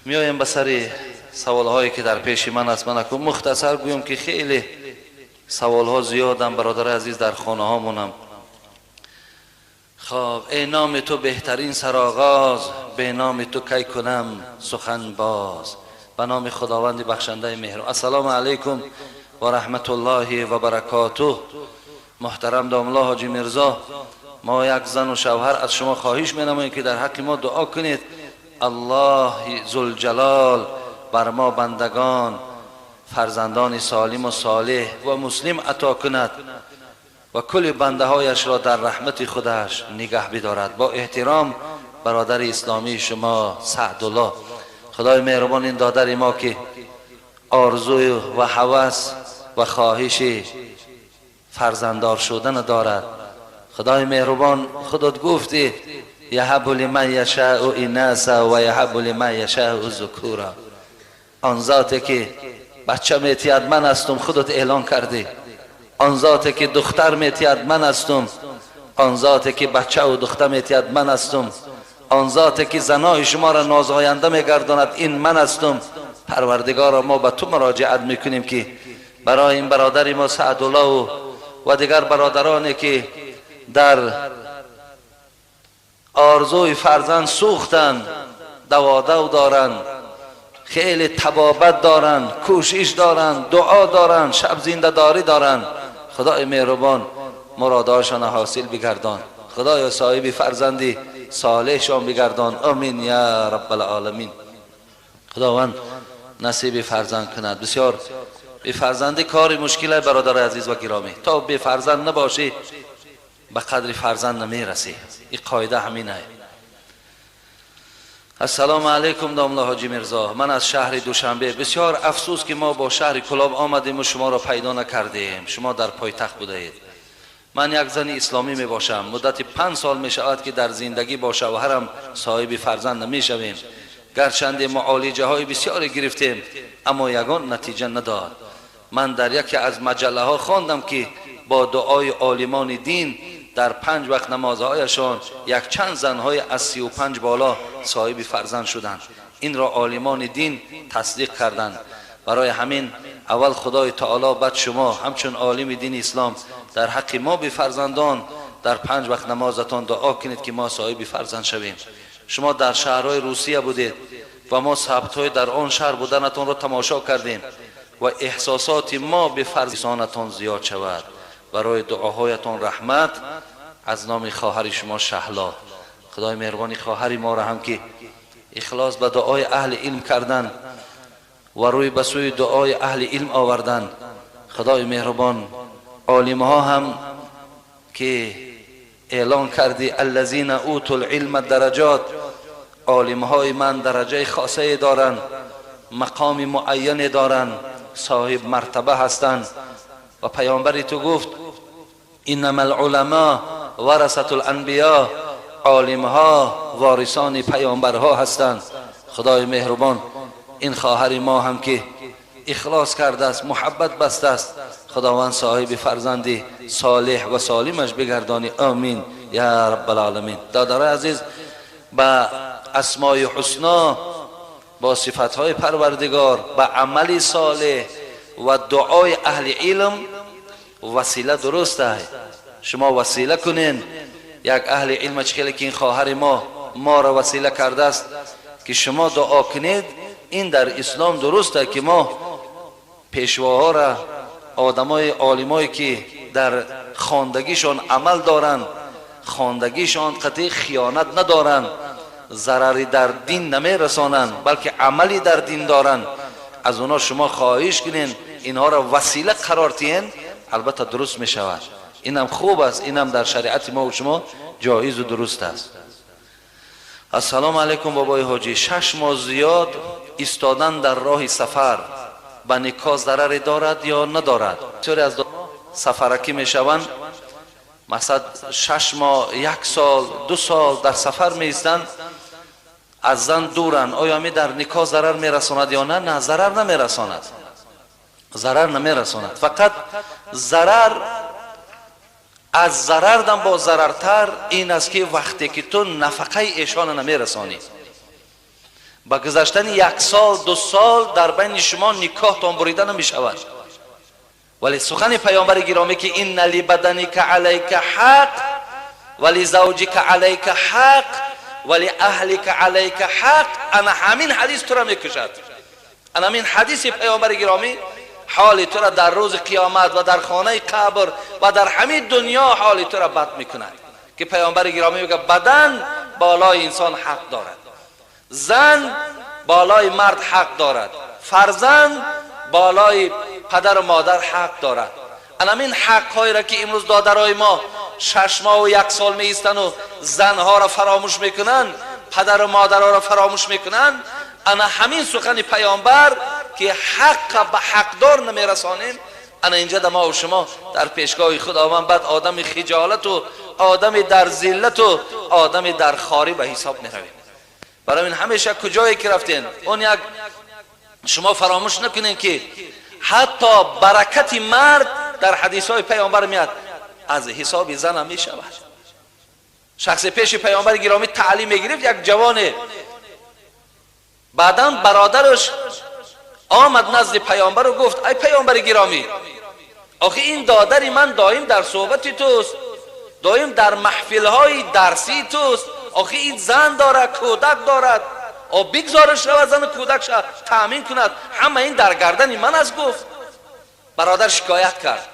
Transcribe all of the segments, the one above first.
Меоем ба сари саволҳое ки дар пеши ман аст. Ман акун мухтасар гӯям ки хеле саволҳо зиёдам, бародари азиз, дар хонаҳомонам. Хоб, эй номи ту беҳтарин сароғоз, бе номи ту кай кунам сухан боз. Ба номи Худованди бахшандаи меҳрубон. Ассалому алайкум ва раҳматуллоҳи ва баракотуҳ. Муҳтарам домла Ҳоҷи Мирзо, мо як зану шавҳар аз шумо хоҳиш менамоем ки дар ҳаққи мо дуо кунед. Аллоҳи зулҷалол бар мо бандагон фарзандони солиму солеҳ ва муслим ато кунад ва кулли бандаҳояшро дар раҳмати худаш нигаҳ бидорад. Бо эҳтиром, бародари исломии шумо Саъдулло. Худои меҳрубон ин додари мо ки орзую ва ҳавас ва хоҳиши фарзанддор шудан дорад, Худои меҳрубон, худат гуфтӣ: яҳабу лиман яшаъу инаса ва яҳабу лиман яшаъу зукура. Он зоте ки бача метиҳад ман ҳастум, худат эълон кардӣ. Он зоте ки духтар метиҳад ман ҳастум. Он зоте ки бачаву духтар метиҳад ман ҳастум. Он зоте ки занои шуморо нозоянда мегардонад ин ман ҳастум. Парвардигоро, мо ба ту муроҷиат мекунем ки барои ин бародари мо Саъдуллову ва дигар бародароне ки дар орзуи фарзанд сӯхтанд, даводав доранд, хеле табобат доранд, кӯшиш доранд, дуо доранд, шаб зиндадорӣ доранд, Худои меҳрубон муродҳояшонро ҳосил бигардон. Худоё, соҳиби фарзанди солеҳшон бигардон. Амин я раббалъоламин. Худованд насиби фарзанд кунад. Бисёр бефарзандӣ кори мушкиле, бародари азиз ва гиромӣ. То бефарзанд набошӣ, ба қадри фарзанд намерасӣ. Ин қоида ҳаминае. Ассалому алайкум, домла Ҳоҷи Мирзо, ман аз шаҳри Душанбе. Бисёр афсӯс ки мо бо шаҳри Кулоб омадему шуморо пайдо накардем, шумо дар пойтахт будаед. Ман як зани исломӣ мебошам. Муддати 5 сол мешавад ки дар зиндагӣ бо шавҳарам соҳиби фарзанд намешавем. Гарчанде муолиҷаҳои бисёре гирифтем, аммо ягон натиҷа надод. Ман дар яке аз маҷаллаҳо хондам ки бо дуои олимони дин дар 5 вақт намозҳояшон якчанд занҳои аз 35 боло соҳиби фарзанд шуданд. Инро олимони дин тасдиқ карданд. Барои ҳамин аввал Худои таоло, баъд шумо ҳамчун олими дини ислом дар ҳаққи мо бефарзандон дар 5 вақт намозатон дуо кунед ки мо соҳиби фарзанд шавем. Шумо дар шаҳрҳои Русия будед ва мо сабтҳои дар он шаҳр буданатонро тамошо кардем ва эҳсосоти мо бефарзандонатон зиёд шавад. Барои дуоҳоятон раҳмат. Аз номи хоҳари шумо Шаҳло. Худои меҳрубони хоҳари моро ҳам ки ихлос ба дуои аҳли илм кардан ва рӯй ба сӯи дуои аҳли илм овардан, Худои меҳрубон, олимҳо ҳам ки эълон кардӣ: аллазина утул илма дараҷот, олимҳои ман дараҷаи хосае доранд, мақоми муайяне доранд, соҳиб мартаба ҳастанд. Ва паёмбари ту гуфт: иннама алуламо варасатул анбиё, олимҳо ворисони паёмбарҳо ҳастанд. Худои меҳрубон, ин хоҳари мо ҳам ки ихлос кардааст, муҳаббат бастааст, Худованд соҳиби фарзанди солеҳ ва солимаш бигардонӣ. Амин я раббалъоламин. Додарои азиз, ба асмои ҳусно, бо сифатҳои Парвардигор, ба амали солеҳ ва дуои аҳли илм васила дуруст аст. Шумо васила кунен як аҳли илма, чӣ хеле ки ин хоҳари мо моро васила кардааст ки шумо дуо кунед. Ин дар ислом дуруст аст ки мо пешвоҳоро, одамои олимое ки дар хондагишон амал доранд, хондагишон қатъи хиёнат надоранд, зарари дар дин намерасонанд, балки амалӣ дар дин доранд, аз онҳо шумо хоҳиш кунен, инҳоро васила қарор диҳен, албатта дуруст мешавад. Инам хуб аст, инам дар шариати мо шумо ҷоизу дуруст аст. Ассалому алайкум, бобои ҳоҷӣ. 6 моҳ зиёд истодан дар роҳи сафар ба никоҳ зараре дорад ё надорад? Бисёре аз сафаракӣ мешаванд, масалан, 6 моҳ, як сол, 2 сол дар сафар меистанд, аз зан дуранд. Оё ҳамин дар никоҳ зарар мерасонад ё на? На, зарар намерасонад, зарар намерасонад. Фақат зарар аз зарардам бо зарартар ин аст ки вақте ки ту нафақаи эшона намерасонӣ. Ба гузаштани 1 сол 2 сол дар байни шумо никоҳтон бурида намешавад. Вале сухани паёмбари гиромӣ ки инна либаданика алайка ҳақ ва лизавҷика алайка ҳақ ва лиаҳлика алайка ҳақ, ана ҳамин ҳадис тура мекушад. Ана ҳамин ҳадиси паёмбари гиромӣ ҳоли тура дар рӯзи қиёмат ва дар хонаи қабр ва дар ҳамин дунё ҳоли тура бад мекунад. Ки паёмбари гиромӣ мегӯяд бадан болои инсон ҳақ дорад, зан болои мард ҳақ дорад, фарзанд болои падару модар ҳақ дорад. Ана ҳамин ҳақҳоеро ки имрӯз додарои мо 6 моҳу 1 сол меистану занҳоро фаромӯш мекунанд, падару модарҳоро фаромӯш мекунанд, ана ҳамин сухани паёмбар ки ҳаққа ба ҳақдор намерасонем, ана инҷа да ма ва шумо дар пешгоҳи Худованд баъд одами хиҷолату одами дар зиллату одами дар хорӣ ба ҳисоб меравем. Барои ин ҳамеша куҷое ки рафтен, он як шумо фаромӯш накунед ки ҳатто баракати мард дар ҳадисҳои паёмбар меяд аз ҳисоби зан ҳам мешавад. Шахсе пеши паёмбари гиромӣ таълим мегирифт, як ҷавоне, баъдан бародараш омад назди паёмбару гуфт: ай паёмбари гиромӣ, охи ин додари ман доим дар суҳбати туст, доим дар маҳфилҳои дарсии туст, охи ин зан дорад, кӯдак дорад, о бигзораш равад зану кӯдакша таъмин кунад, ҳама ин дар гардани ман аст. Гуфт бародар шикоят кард.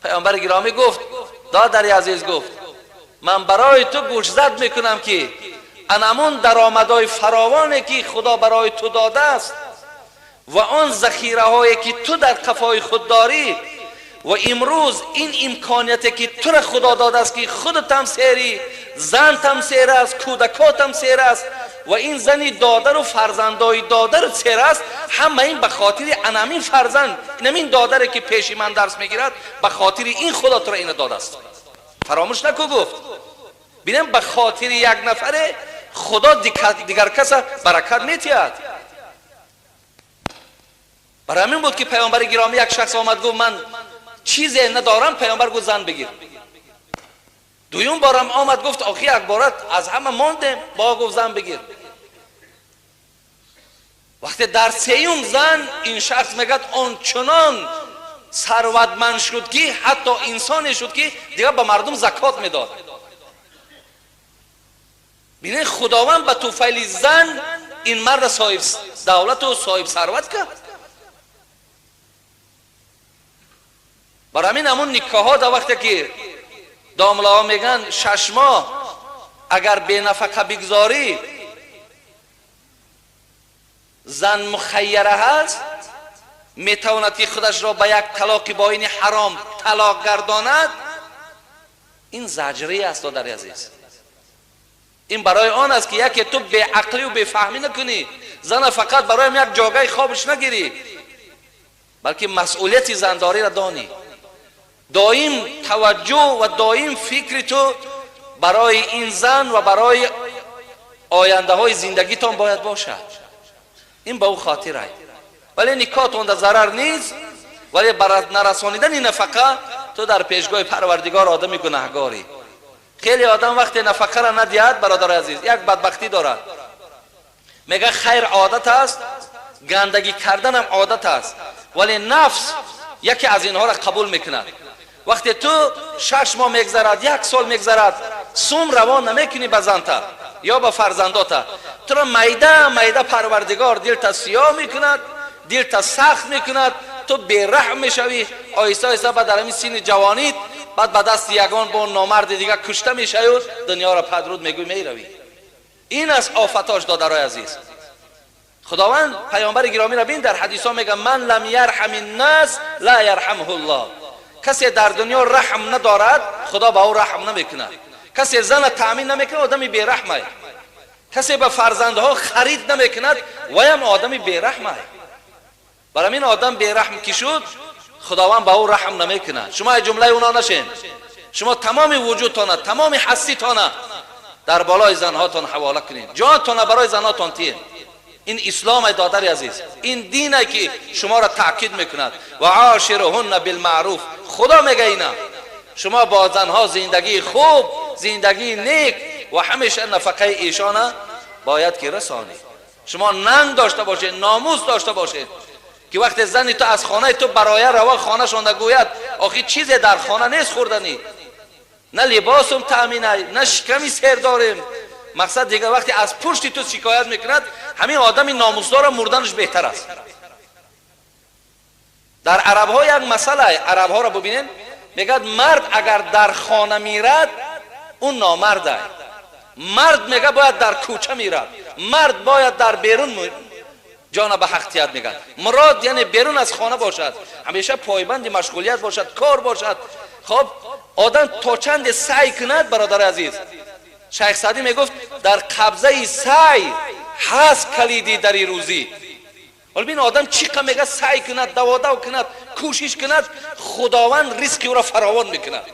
Паёмбари гиромӣ гуфт: додари азиз, гуфт, ман барои ту гӯшзад мекунам ки анамун даромадҳои фаровоне ки Худо барои ту додааст ва он захираҳое ки ту дар қафои худ дорӣ ва имрӯз ин имконияте ки тура Худо додааст ки худатам серӣ, зантам сер аст, кӯдакотам сер аст ва ин зани додару фарзандои додару сер аст, ҳама ин ба хотири анамин фарзанд, инамин додаре ки пеши ман дарс мегирад, ба хотири ин Худо тура ина додааст. Фаромӯш наку. Гуфт бинем, ба хотири як нафаре Худо дигар каса баракат метиҳад. Барои ҳамин буд ки паёмбари гиромӣ як шахс омад, гуфт: ман чизе надорам. Паёмбар гуфт: зан бигир. Дуюм борам омад, гуфт: охи як бора аз ҳама мондем. Бо гуфт: зан бигир. Вақте дар сеюм зан ин шахс мегӯяд ончунон сарватманд шуд ки ҳатто инсоне шуд ки дигар ба мардум закот медод. Бинед, Худованд ба туфайли зан ин марда соҳиб давлату соҳиб сарват кард. Барои ҳамин ҳамун никоҳҳо дар вақте ки домлаҳо мегӯянд 6 моҳ агар бенафақа бигзорӣ зан мухайяра ҳаст, метавонад ки худашро ба як талоқи боини ҳаром талоқ гардонад. Ин заҷрӣ аст, додари азиз. Ин барои он аст ки яке ту беақлию бефаҳмӣ накунӣ, зана фақат бароям як ҷогаи хобаш нагирӣ, балки масъулияти зандориро донӣ. Доим таваҷҷӯҳ ва доим фикри ту барои ин зан ва барои ояндаҳои зиндагитон бояд бошад. Ин ба ӯ хотир ай. Вале никоҳтон дар зарар нест, вале бар нарасонидани нафақа ту дар пешгоҳи Парвардигор одами гунаҳгорӣ. Хеле одам вақте нафақаро надиҳад, бародари азиз, як бадбахтӣ дорад. Мегӯяд хайр одат аст, гандагӣ карданам одат аст, вале нафс яке аз инҳоро қабул мекунад. Вақте ту 6 моҳ мегзарад, 1 сол мегзарад, сум равон намекунӣ ба занта ё ба фарзандота, туро майда майда Парвардигор дилта сиёҳ мекунад, дилта сахт мекунад, ту бераҳм мешавӣ. Оҳиста оҳиста баъд дар ҳамин синни ҷавонит баъд ба дасти ягон бо номарди дигар кушта мешавӣ, дунёро падруд мегӯй меравӣ. Ин аст офатош, додарои азиз. Худованд паёмбари гиромиро бин дар ҳадисҳо мегӯяд: ман лам ярҳами ннас ла ярҳамҳу ллоҳ. Касе дар дунё раҳм надорад, Худо ба ӯ раҳм намекунад. Касе зана таъмин намекунад, одами бераҳмай. Касе ба фарзандҳо харид намекунад, ваям одами бераҳмай. Барои ҳамин одам бераҳм ки шуд, Худованд ба ӯ раҳм намекунад. Шумо аз ҷумлаи оно нашен. Шумо тамоми вуҷудтона, тамоми ҳаститона дар болои занҳотон ҳавола кунед, ҷонтона барои занҳотон тиед. Ин ислом ай додари азиз, ин дине ки шуморо таъкид мекунад. Ва ошируҳунна билмаъруф. Худо мега ина шумо бо занҳо зиндагии хуб, зиндагии нек ва ҳамеша нафақаи эшона бояд ки расонед. Шумо нанг дошта бошед, номус дошта бошед ки вақте зани ту аз хонаи ту бароя рава хонашонда гӯяд охи чизе дар хона нест хӯрданӣ, на либосум таъминай, на шиками сер дорем. Мақсад дигар вақте аз пушти ту шикоят мекунад, ҳамин одами номусдора мурданаш беҳтар аст. Дар арабҳо як масъала, арабҳоро бубинед, мегӯяд мард агар дар хона мирад, ӯ номард аст. Мард мега бояд дар кӯча мирад, мард бояд дар берун ҷона ба ҳақтият мегӯяд. Мурод яъне берун аз хона бошад, ҳамеша пойбанди машғулият бошад, кор бошад. Хоб одам то чанде саъй кунад, бародари азиз, шайх Саъдӣ мегуфт дар қабзаи саъй ҳаст калиди дари рӯзӣ. Ҳоло бин одам чӣ қа мега саъй кунад, даводав кунад, кӯшиш кунад, худованд ризқи ӯро фаровон мекунад.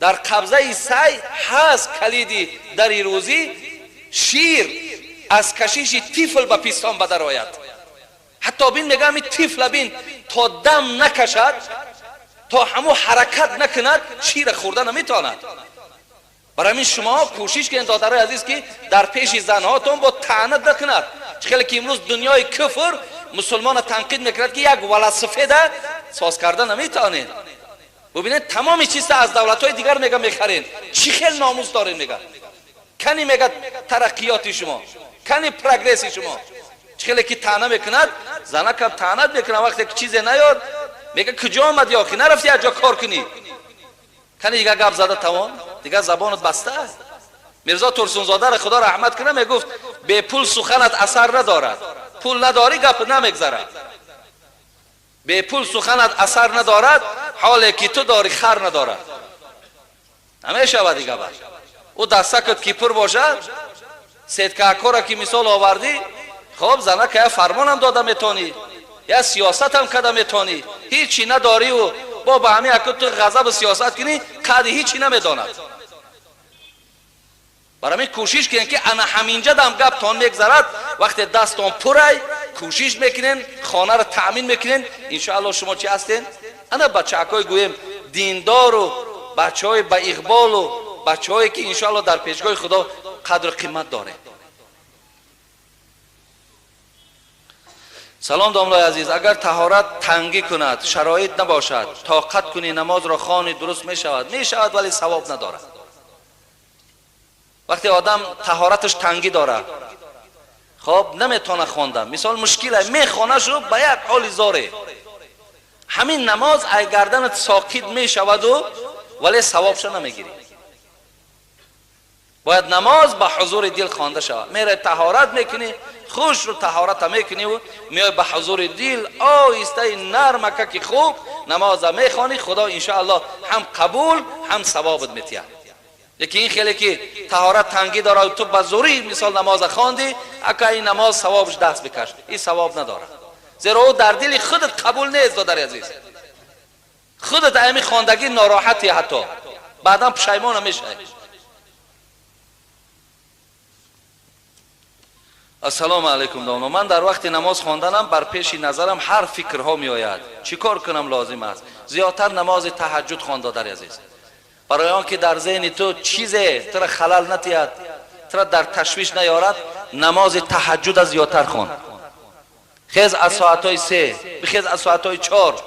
Дар қабзаи саъй ҳаст калиди дари рӯзӣ, шир аз кашиши тифл ба пистон ба дар ояд. Ҳатто бин мега ҳамин тифла бин то дам накашад, то ҳамун ҳаракат накунад, шира хӯрда наметавонад. Барои ҳамин шумо кӯшиш кунед додарои азиз ки дар пеши занҳотон бо таънат накунад. Чӣ хеле ки имрӯз дунёи куфр мусулмонро танқид мекунад ки як велосипеда соз карда наметавонед. Бубинед тамоми чиза аз давлатҳои дигар мега мехаред. Чӣ хел номус доред мега. Кани мега тараққиёти шумо, кани прогресси шумо. Чӣ хеле ки таъна мекунад, занакам таънат мекунад вақте ки чизе наёд, мега куҷо омадӣ охи, нарафти як ҷо кор кунӣ. Кани дигар гап зада тавон, дигар забонат баста аст. Мирзо Турсунзодаро худо раҳмат кунад мегуфт бепул суханат асар надорад, пул надорӣ гап намегзарад. Бепул суханат асар надорад, ҳоле ки ту дорӣ хар надорад. Намешавад дигар бад. Ӯ дастакат ки пур бошад, сеткаакора ки мисол овардӣ, хоб занака я фармонам дода метонӣ, я сиёсатам када метонӣ, ҳичи надорӣ ӯ бо ба ҳамин аку ту ғазабу сиёсат кунӣ, қади ҳичи намедонад. Барои ҳамин кӯшиш кунед ки ана ҳаминҷа дам гаптон мегзарад, вақте дастон пурай, кӯшиш мекунен, хонаро таъмин мекунен, иншоаллоҳ шумо чӣ ҳастен? Ана бачаакҳои гӯем диндору бачаҳои ба иқболу бачаҳое ки иншоаллоҳ дар пешгоҳи худо қадру қимат доред. Салом домлои азиз, агар таҳорат тангӣ кунад, шароит набошад, тоқат кунӣ, намозро хонӣ, дуруст мешавад? Мешавад, вале савоб надорад. Вақте одам таҳораташ тангӣ дорад, хоб наметавонад хонда, мисол мушкил аст, мехонашу ба як ҳоли зоре, ҳамин намоз ай гарданат соқит мешаваду вале савобша намегирӣ. Бояд намоз ба ҳузури дил хонда шавад. Мерай таҳорат мекунӣ, хуш ру таҳората мекунӣ ва меои ба ҳузури дил оҳистаи нармака ки хуб намоза мехонӣ, худо иншоаллоҳ ҳам қабул ҳам савобат метиҳад. Лекин ин хеле ки таҳорат тангӣ дорад, ту ба зӯрӣ мисол намоза хондӣ, ака ин намоз савобаш даст бикаш, ин савоб надорад. Зеро ӯ дар дили худат қабул нест, додари азиз. Худат ҳамин хондагӣ нороҳатӣ, ҳатто баъдан пушаймона мешавӣ. Ассалому алайкум домла. Ман дар вақти намоз хонданам бар пеши назарам ҳар фикрҳо меояд. Чӣ кор кунам лозим аст? Зиёдтар намози таҳаҷҷуд хон, додари азиз. Барои он ки дар зеҳни ту чизе тура халал натиҳад, тура дар ташвиш наёрад, намози таҳаҷҷуда зиёдтар хон. Хез аз соатҳои 3, бихез аз соатҳои 4.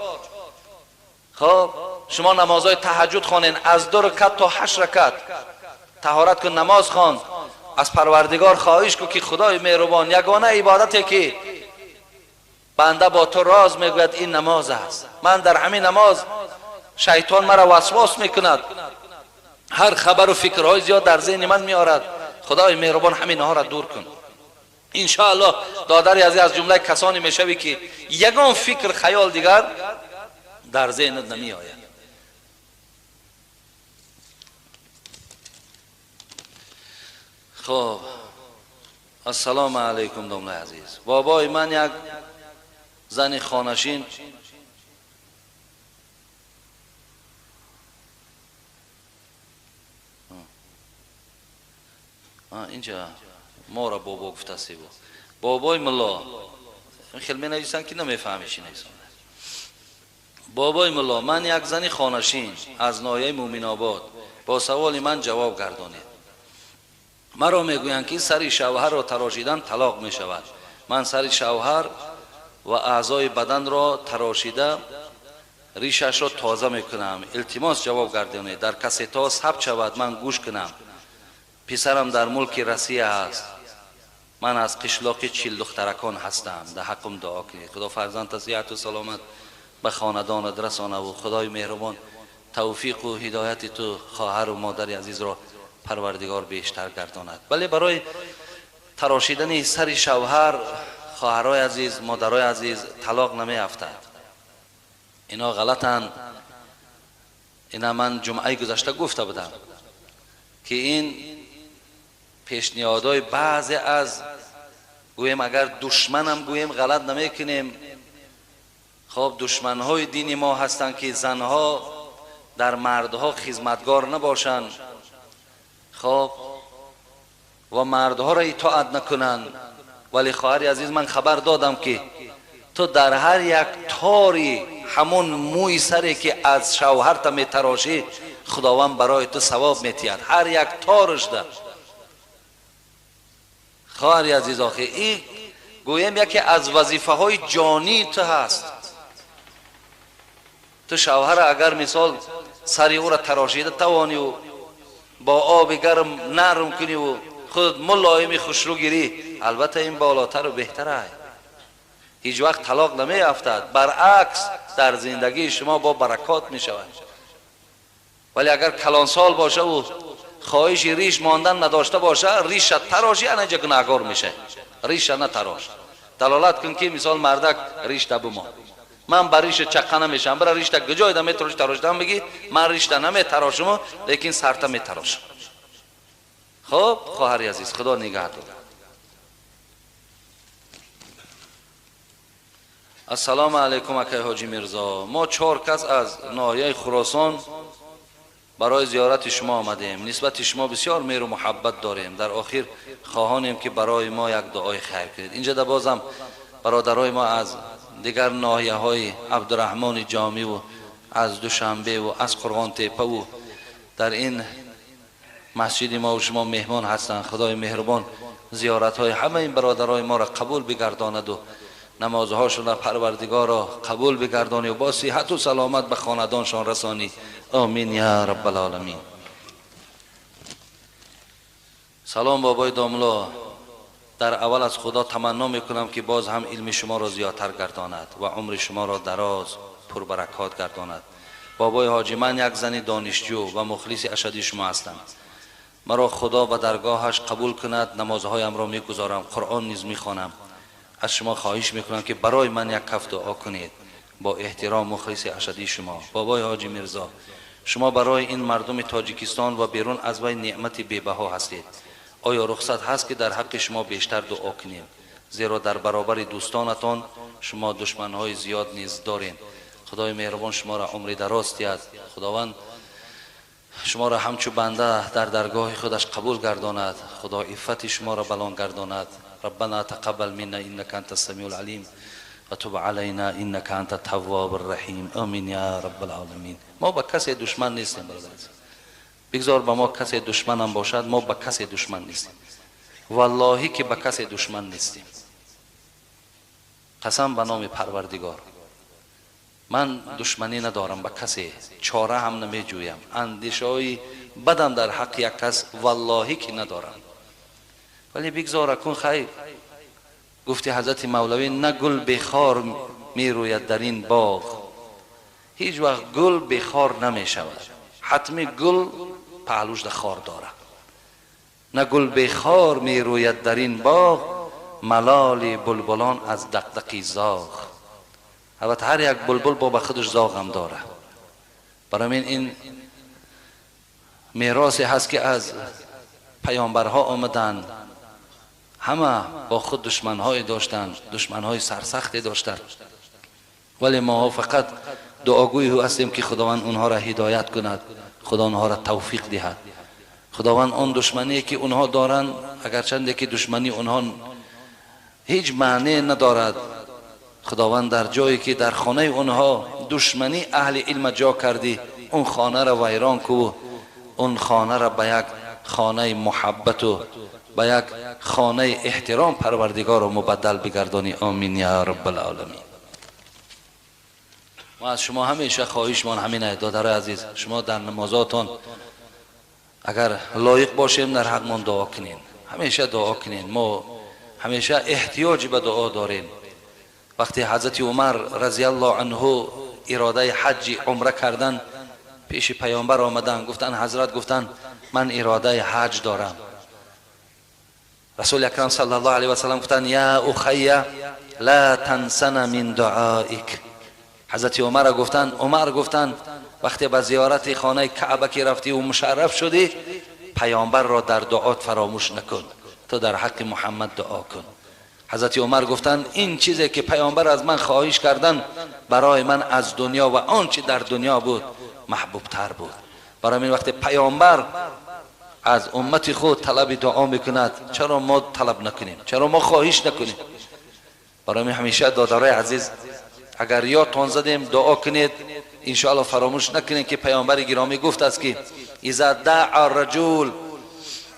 Хоб, шумо намозҳои таҳаҷҷуд хонен аз 2 ракат то 8 ракат. Таҳорат кун, намоз хон. Аз парвардигор хоҳиш кун ки худои меҳрубон, ягона ибодате ки банда бо ту роз мегӯяд ин намоз аст. Ман дар ҳамин намоз шайтон маро васвос мекунад, ҳар хабару фикрҳои зиёд дар зеҳни ман меорад. Худои меҳрубон ҳаминҳоро дур кун. Иншоаллоҳ додари азиз аз ҷумлаи касоне мешавӣ ки ягон фикр хаёл дигар дар зеҳнат намеояд. Хоб, ассалому алайкум домлаи азиз. Бобои ман як зани хонашин инҷа моро бобо гуфтаси бо бобои мулло хел менависанд ки намефаҳми чӣ нависанд. Бобои мулло, ман як зани хонашин аз ноҳияи Мӯминобод, бо саволи ман ҷавоб гардонед. Маро мегӯянд, ки сари шавҳарро тарошидан талоқ мешавад. Ман сари шавҳар ва аъзои баданро тарошида ришашро тоза мекунам. Илтимос ҷавоб гардонед. Дар кассетаҳо сабт шавад, ман гӯш кунам. Писарам дар мулки Россия аст. Ман аз қишлоқи Чилдухтаракон ҳастам. Дар ҳаққум дуо кунед. Худо фарзандта сиҳату саломат ба хонадонат расонаву Худои меҳрубон тавфиқу ҳидояти ту хоҳару модари азизро парвардигор бештар гардонад. Бале, барои тарошидани сари шавҳар хоҳарои азиз, модарои азиз талоқ намеафтад. Ино ғалатанд. Ина ман ҷумъаи гузашта гуфта будам, ки ин пешниҳодҳои баъзе аз гӯем, агар душманам гӯем ғалат намекунем. Хоб, душманҳои дини мо ҳастанд, ки занҳо дар мардҳо хизматгор набошанд, хоб, ва мардҳоро итоат накунанд. Вале хоҳари азиз, ман хабар додам, ки ту дар ҳар як тори ҳамон мӯи саре, ки аз шавҳарта метарошӣ, Худованд барои ту савоб метиҳад. Ҳар як торашда. Хоҳари азиз, охи ин гӯем яке аз вазифаҳои ҷонии ту ҳаст. Ту шавҳара агар мисол сари ӯра тарошида тавониву бо оби гарм нарм куниву худ мулоими хушрӯ гирӣ, албатта ин болотару беҳтар ай. Ҳеҷ вақт талоқ намеафтад, баръакс дар зиндагии шумо бо баракот мешавад. Вале агар калонсол бошаву хоҳиши риш мондан надошта боша, риша тароши, анаҷа гунаҳгор меша. Риша натарош. Далолат кун, ки мисол мардак ришта бимон, ман ба риша чаққа намешам, бира ришта гуҷойда метароши, тарошидан бигӣ, ман ришта наметарошуму, лекин сарта метарошам. Хоб, хоҳари азиз, Худо нигаҳ дорад. Ассалому алайкум, акай Ҳоҷи Мирзо. Мо чор кас аз ноҳияи Хуросон барои зиёрати шумо омадем. Нисбати шумо бисёр меҳру муҳаббат дорем. Дар охир хоҳонем, ки барои мо як дуои хайр кунед. Инҷа да бозам бародарои мо аз дигар ноҳияҳои Абдураҳмони Ҷомиву аз Душанбеву аз Қурғонтепаву дар ин масҷиди мо шумо меҳмон ҳастанд. Худои меҳрубон зиёратҳои ҳамаи ин бародарои моро қабул бигардонаду намозҳошонро Парвардигоро қабул бигардонӣ ва бо сиҳату саломат ба хонадоншон расонӣ. Омин я раббалоламин. Салом, бобои домло. Дар аввал аз Худо таманно мекунам, ки боз ҳам илми шуморо зиёдтар гардонад ва умри шуморо дароз пурбаракот гардонад. Бобои ҳоҷӣ, ман як зани донишҷӯ ва мухлиси ашадии шумо ҳастам. Маро Худо ба даргоҳаш қабул кунад. Намозҳоямро мегузорам, Қуръон низ мехонам. Аз шумо хоҳиш мекунам, ки барои ман як каф дуо кунед. Бо эҳтиром, мухлиси ашадии шумо. Бобои Ҳоҷи Мирзо, шумо барои ин мардуми Тоҷикистон ва берун аз вай неъмати бебаҳо ҳастед. Оё рухсат ҳаст, ки дар ҳаққи шумо бештар дуо кунем? Зеро дар баробари дӯстонатон шумо душманҳои зиёд низ дорем. Худои меҳрубон шуморо умри дароз диҳад. Худованд шуморо ҳамчу банда дар даргоҳи худаш қабул гардонад. Худо иффати шуморо баланд гардонад. ربنا تقبل منا إنك أنت السميع العليم وتب علينا إنك أنت التواب الرحيم. آمین یا رب العالمین. ما با کسی دشمن نیستیم، برادر. بگذار با ما کسی دشمن هم باشد، ما با کسی دشمن نیستیم. واللهی که با کسی دشمن نیستیم. قسم به نام پروردگار، من دشمنی ندارم با کسی، چاره هم نمیجویم. اندیشه‌های بدم در حق یک کس واللهی که ندارم. ولی بگذار اکون خیر. گفتی حضرت مولوی، نه گل بخار می روید در این باغ. هیچ وقت گل بخار نمی شود. حتمی گل پهلوش در خار داره. نه گل بخار می روید در این باغ، ملال بلبلان از دقدقی زاغ. البته هر یک بلبل با خودش زاغ هم داره. برای این میراثی هست که از پیامبرها آمدن. همه با خود دشمنهای داشتند، دشمنهای سرسختی داشتند. ولی ما فقط دعاگوی هستیم که خداوند اونها را هدایت کند، خدا آنها را توفیق دهد. خداوند آن دشمنی که اونها دارند، اگرچند که دشمنی اونها هیچ معنی ندارد، خداوند در جایی که در خانه اونها دشمنی اهل علم جا کردی، اون خانه را ویران کو، اون خانه را به یک хонаи муҳаббату ба як хонаи эҳтиром Парвардигоро мубаддал бигардонӣ. Омин я раббалъоламин. Мо аз шумо ҳамеша хоҳишмон ҳамин аст, додарои азиз, шумо дар намозотон агар лоиқ бошем дар ҳақмон дуо кунед, ҳамеша дуо кунед. Мо ҳамеша эҳтиёҷ ба дуо дорем. Вақте ҳазрати Умар разияллоҳу анҳу иродаи ҳаҷи умра кардан пеши паёмбар омаданд, гуфтанд: ҳазрат, гуфтанд, ман иродаи ҳаҷ дорам. Расули акрам саллаллоҳу алайҳи васаллам гуфтанд: я ухайя ла тансана мин дуоик. Ҳазрати Умара гуфтанд, Умар гуфтанд, вақте ба зиёрати хонаи Каъба ки рафтӣ ва мушарраф шудӣ, паёмбарро дар дуот фаромӯш накун, ту дар ҳаққи Муҳаммад дуо кун. Ҳазрати Умар гуфтанд: ин чизе ки паёмбар аз ман хоҳиш кардан барои ман аз дунё ва он чи дар дунё буд маҳбубтар буд. Барои ин вақте паёмбар аз уммати худ талаби дуо мекунад, чаро мо талаб накунем? Чаро мо хоҳиш накунем? Барои ин ҳамеша, додарои азиз, агар ёдтон задем, дуо кунед. Иншоалло фаромӯш накунед, ки паёмбари гиромӣ гуфтааст, ки иза даъа раҷул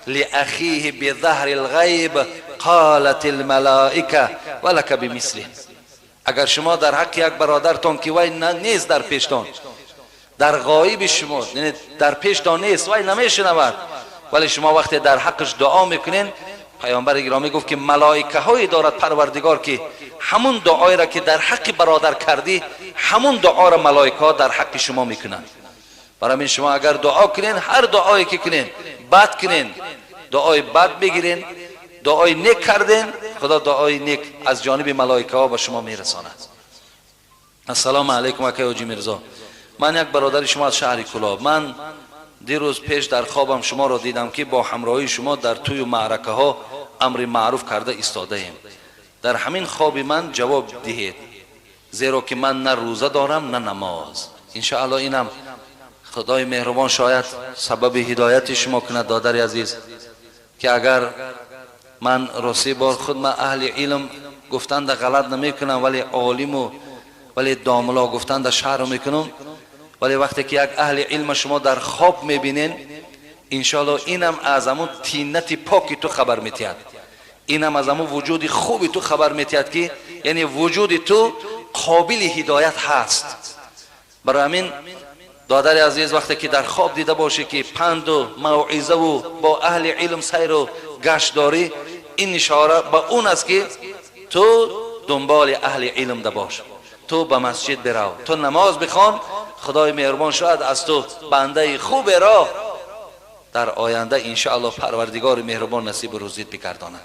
лиахиҳи бидаҳри лғайб қолат алмалоика валака бимислих. Агар шумо дар ҳаққи як бародартон, ки вай нест дар пештон, дар ғоиби шумо, дар пештон нест, вай намешунавад, вале шумо вақте дар ҳаққаш дуо мекунед, паёмбари гиромӣ гуфт, ки малоикаҳое дорад Парвардигор, ки ҳамун дуоеро, ки дар ҳаққи бародар кардӣ, ҳамун дуоро малоикаҳо дар ҳаққи шумо мекунанд. Барои ҳамин шумо агар дуо кунед, ҳар дуое ки кунед, бад кунед, дуои бад бигирен, дуои нек карден, Худо дуои нек аз ҷониби малоикаҳо ба шумо мерасонад. Ассалому алайкум, акай Ҳоҷи Мирзо, ман як бародари шумо аз шаҳри Кулоб. Ман дирӯз пеш дар хобам шуморо дидам, ки бо ҳамроҳии шумо дар тӯю маъракаҳо амри маъруф карда истодаем. Дар ҳамин хоби ман ҷавоб диҳед, зеро ки ман на рӯза дорам, на намоз. Иншоалло инам Худои меҳрубон шояд сабаби ҳидояти шумо кунад, додари азиз, ки агар ман рости бор худ ман аҳли илм гуфтанда ғалат намекунам, вале олиму вале домуло гуфтанда шарм мекунам. Вале вақте ки як аҳли илма шумо дар хоб мебинен, иншоалло инам аз ҳамун тинати поки ту хабар метиҳад, инам аз ҳамун вуҷуди хуби ту хабар метиҳад, ки яъне вуҷуди ту қобили ҳидоят ҳаст. Барои ҳамин, додари азиз, вақте ки дар хоб дида бошӣ, ки панду мавъизаву бо аҳли илм сайру гашт дорӣ, ин ишора ба он аст, ки ту дунболи аҳли илм да бош, ту ба масҷид бирав, ту намоз бихон. Худои меҳрубон шояд аз ту бандаи хуберо дар оянда иншоалло Парвардигори меҳрубон насибу рӯзит бигардонад.